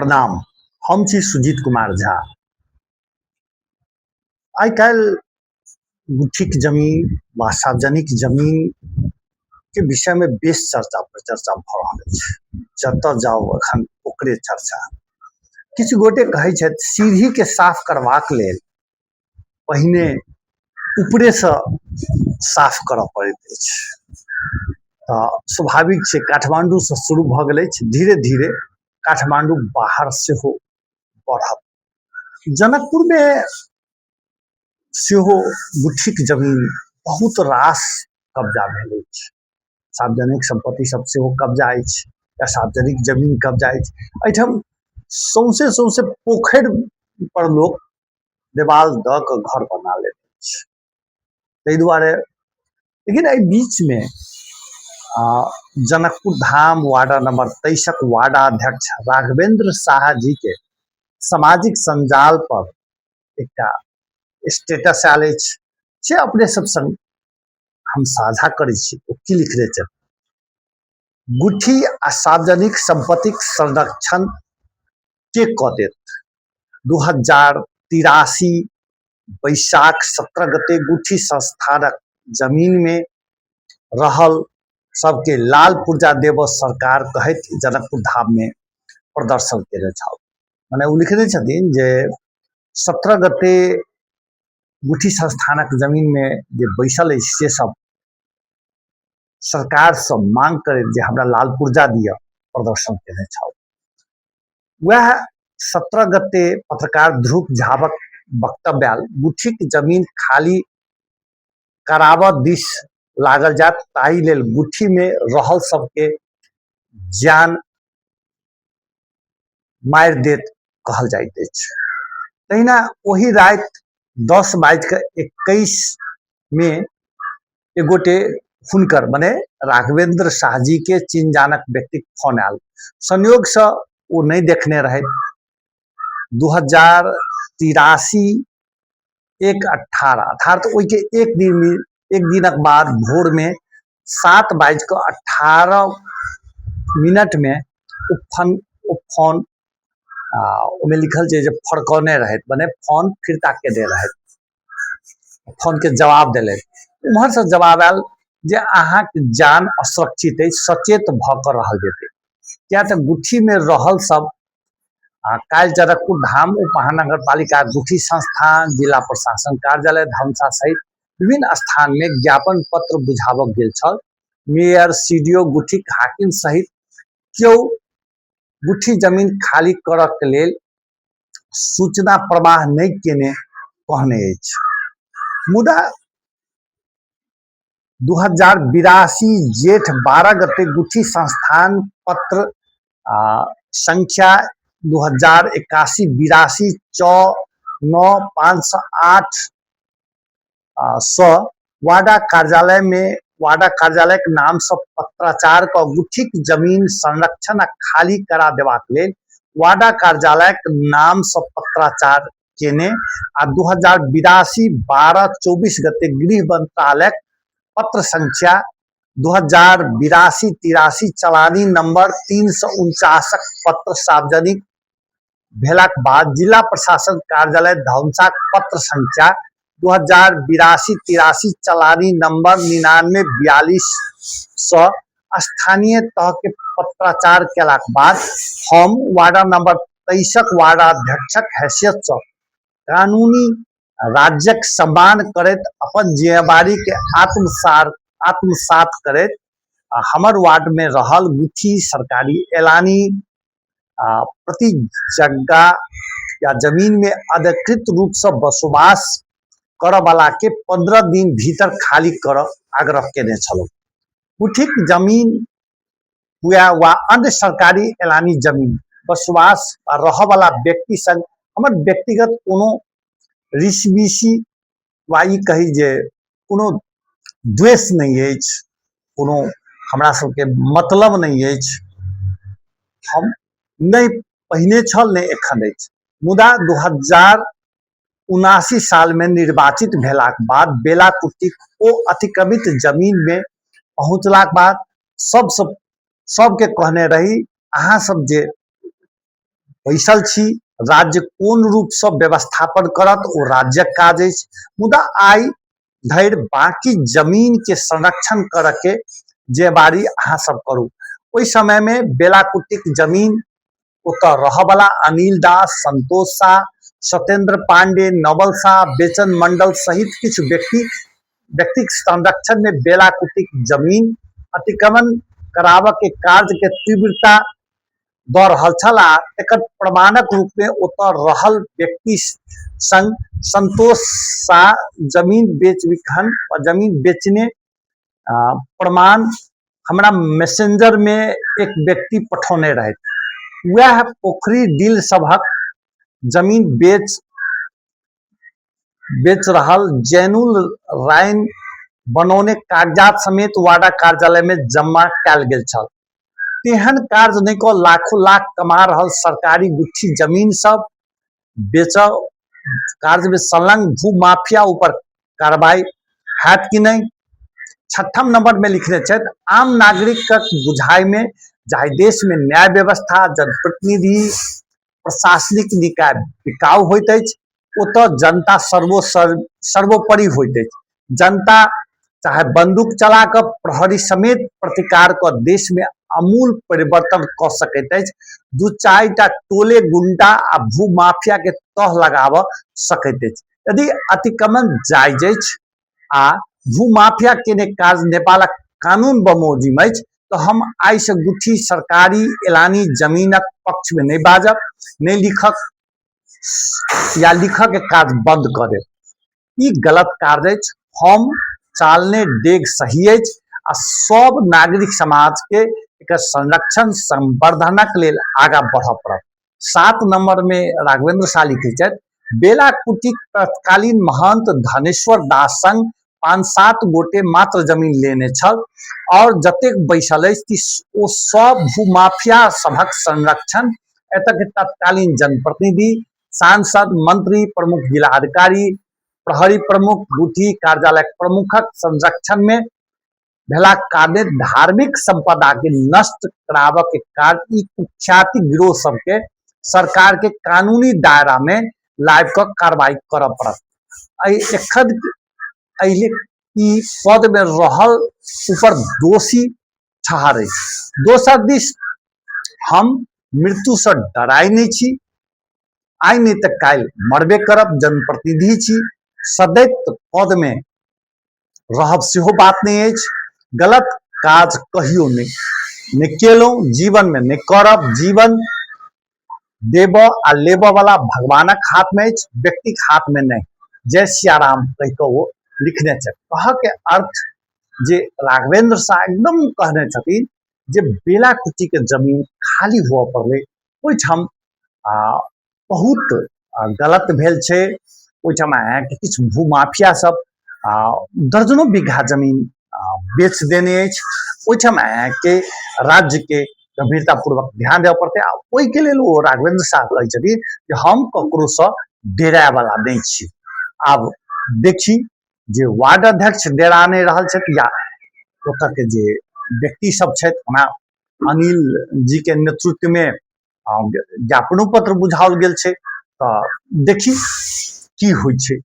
प्रणाम। हम छी सुजीत कुमार झा। आइ काल्हि गुठीक जमीन वा सार्वजनिक जमीन के विषयमे बेस चर्चा परिचर्चा भऽ रहल अछि। जतऽ जाउ एखन ओकरे चर्चा। किछु गोटे कहै छथि सीढ़ीके साफ करबाक लेल पहिने ऊपरेसँ साफ करऽ पड़ैत अछि। तऽ स्वाभाविक छै, काठमाण्डूसँ शुरू भऽ गेल अछि, धीरे धीरे काठमाण्डू बाहर सेहो बढ़त। जनकपुरमे सेहो गुठीक जमीन बहुत रास कब्जा भेल अछि। सार्वजनिक सम्पत्ति सब सेहो कब्जा अछि या सार्वजनिक जमीन कब्जा अछि। एहिठाम सौंसे सौंसे पोखरि पर लोक देवाल दऽ कऽ घर बना लेने अछि। ताहि दुआरे लेकिन एहि बीचमे जनकपुर धाम वार्ड नंबर 23क वार्डाध्यक्ष राघवेंद्र साह जी के सामाजिक संजाल पर एकटा स्टेटस आयल अछि, से अपने सब संग हम साझा करै छी। ओ की लिखने छथि? गुठी आ सार्वजनिक सम्पत्तिक संरक्षण के कऽ देत? 2083 बैशाख 17 गते गुठी संस्थानक जमीनमे रहल सबके लाल पुर्जा देबऽ सरकार कहैत जनकपुर धाममे प्रदर्शन केने छल। मने ओ लिखने छथिन जे 17 गते गुठी संस्थानक जमीनमे जे बैसल अछि से सब सरकारसँ मांग करैत जे हमरा लाल पुर्जा दिअ प्रदर्शन केने छल। वएह 17 गते पत्रकार ध्रुव झाबक वक्तव्य आयल, गुठीक जमीन खाली कराबऽ दिस लागल जायत, ताहि लेल गुठीमे रहल सबके जान मारि देत कहल जाइत अछि। तहिना ओहि राति 10:21 मे एक गोटे हुनकर मने राघवेंद्र शाह जी के चिन्ह जानक व्यक्तिक फोन आयल। संयोगसँ ओ नहि देखने रहथि। 2083 1:18 अर्थात ओहिके एक दिन एक दिनक बाद भोर में 7:18 में ओ फोन ओहिमे लिखल छै जे फड़कौने रहथि, मने फोन फिरता केने रहथि, फोनके जवाब देलथि। उम्हरसँ जवाब आयल जे अहाँके जान असुरक्षित अछि, सचेत भऽ कऽ रहल जेतै, किया तऽ गुठीमे रहल सब आ काल्हि जनकपुर धाम उप महानगरपालिका गुठी संस्थान जिला प्रशासन कार्यालय धनुषा सहित विभिन्न स्थान में ज्ञापन पत्र बुझाबऽ गेल छल। मेयर, सीडीओ, गुठीक हाकिम सहित केओ गुठी जमीन खाली करऽ के लेल सूचना प्रवाह नहि केने कहने अछि। मुदा 2082 जेठ 12 गते गुठी संस्थान पत्र संख्या 2081 82 चौ 9 508 सँ वाडा कार्यालय में वाडा कार्यालय के नाम से पत्राचार क गुठीक जमीन संरक्षण आ खाली करा देबाक लेल वाडा कार्यालय के नाम से पत्राचार केने आ 2082 12 24 गते गृह मंत्रालय पत्र संख्या 2082 83 चलानी नंबर 349 पत्र सार्वजनिक भेलाक बाद जिला प्रशासन कार्यालय धनुषाक पत्र संख्या 2082 83 चलानी नंबर 99 42 सँ स्थानीय तह के पत्राचार केलाक बाद हम वार्ड नंबर 23क वार्डाध्यक्षक हैसियत सँ कानूनी राज्यक सम्मान करैत अपन जिम्मेवारी के आत्मसात करैत हमर वार्ड में रहल गुठी सरकारी एलानी प्रति जग्गा या जमीन में अधिकृत रूप से बसोबास करऽ वाला के 15 दिन भीतर खाली करऽ आग्रह केने छलहुँ। गुठीक जमीन हुए वा अन्य सरकारी एलानी जमीन बसवास आ रहऽ वाला व्यक्ति संग हमर व्यक्तिगत कोनो रिसबिसी वा ई कही जे कोनो द्वेष नहि अछि, कोनो हमरा सबके मतलब नहि अछि। हम नहि पहिने छल नहि एखन अछि। मुदा 2079 सालमे निर्वाचित भेलाक बाद बेलाकुट्टीक ओ अतिक्रमित जमीनमे पहुँचलाक बाद सबके कहने रही अहाँ सब जे बैसल छी। राज्य कोन रूपसँ व्यवस्थापन करत ओ राज्यक काज अछि, मुदा आइ धरि बाकी जमीन के संरक्षण करऽ के जिम्मेवारी अहाँ सब करू। ओहि समय मे बेलाकुटीक जमीन ओतऽ रहऽवला अनिल दास, संतोष शाह, सत्येंद्र पांडे, नवल शाह, बेचन मंडल सहित किछु व्यक्तिक संरक्षण मे बेलाकुटीक जमीन अतिक्रमण कराबऽ के कार्य के तीव्रता दऽ रहल छल आ एकर प्रमाणक रूपमे ओतऽ रहल व्यक्ति संग संतोष शाह जमीन बेच बिखन जमीन बेचने प्रमाण हमरा मैसेंजरमे एक व्यक्ति पठौने रहथि। वएह पोखरी डील सभक जमीन बेच बेच रहल जैनुल राइन बनौने कागजात समेत वाडा कार्यालय में जमा कयल गेल छल। तेहन कार्य नहि कऽ लाखों लाख कमा रहल सरकारी गुच्छी जमीन सब बेच कार्य में संलग्न भूमाफिया ऊपर कार्रवाई हैत कि नहि? छठम नंबर में लिखने छथि, आम नागरिक बुझाई में जाहि देश में न्याय व्यवस्था, जनप्रतिनिधि, प्रशासनिक निकाय बिकाउ होइत अछि, ओतऽ जनता सर्वोपरि होइत अछि। जनता चाहे बंदूक चला कऽ प्रहरी समेत प्रतिकार कऽ देश में आमूल परिवर्तन कऽ सकैत अछि, दू चारिटा टोले गुंडा आ भूमाफिया के तह लगाबऽ सकैत अछि। यदि अतिक्रमण जायज अछि आ भूमाफिया केने काज नेपालक कानून बमोजिम अछि, तऽ हम आइसँ गुठी सरकारी एलानी जमीनक पक्षमे नहि बाजब, नहि लिखक या लिखऽके काज बन्द कऽ देब। ई गलत कार्य अछि। हम चालने डेग सही अछि आ सब नागरिक समाजके एकर संरक्षण संवर्धनक लेल आगाँ बढ़ऽ पड़त। 7 नंबर में राघवेंद्र शाह लिखै छथि, बेलाकुटीक तत्कालीन महंत धनेश्वर दास संग 5-7 गोटे मात्र जमीन लेने छल और जतेक बैसल अछि ओ सब भूमाफिया सभक संरक्षण एतऽ के तत्कालीन जनप्रतिनिधि, सांसद, मंत्री, प्रमुख जिला अधिकारी, प्रहरी प्रमुख, गुठी कार्यालय प्रमुखक संरक्षण में भेलाक कारणे धार्मिक संपदा के नष्ट कराबऽ के कार्य ई कुख्याति गिरोह सबके सरकार के कानूनी दायरा में लाबि कऽ कार्रवाई करऽ पड़त। एहि एखन एहि ई पद में रहल ऊपर दोषी ठहर अछि। दोसर दिस हम मृत्यु से डराइ नहि छी, आइ नहि तऽ काल्हि मरबे करब, जनप्रतिनिधि छी, सदैत पद में रहब सेहो बात नहि अछि। गलत काज कहियो नहि केलहुँ, जीवनमे नहि करब। जीवन देबऽ आ लेबऽ वाला भगवानक हाथमे अछि, व्यक्तिक हाथमे नहि। जय सियाराम कहि कऽ ओ लिखने छथि। कहऽके अर्थ जे राघवेंद्र शाह एकदम कहने छथिन जे बेलाकुटीके जमीन खाली हुअ पड़लै, ओहिठाम बहुत गलत भेल छै। ओहिठाम अहाँके किछु भूमाफिया सब दर्जनों बीघा जमीन बेच देने अछि। ओहिठाम अहाँके राज्यके गंभीरतापूर्वक ध्यान देबऽ पड़तै आ ओहिके लेल ओ राघवेंद्र शाह कहै छथिन जे हम ककरोसँ डेरायवला नहि छी। आब देखी जे वार्ड अध्यक्ष डेरा नहि रहल छथि या ओतऽ के जे व्यक्ति सब छथि, ओना अनिल जी के नेतृत्व में ज्ञापनो पत्र बुझाओल गेल छै, तऽ देखी की होइ छै।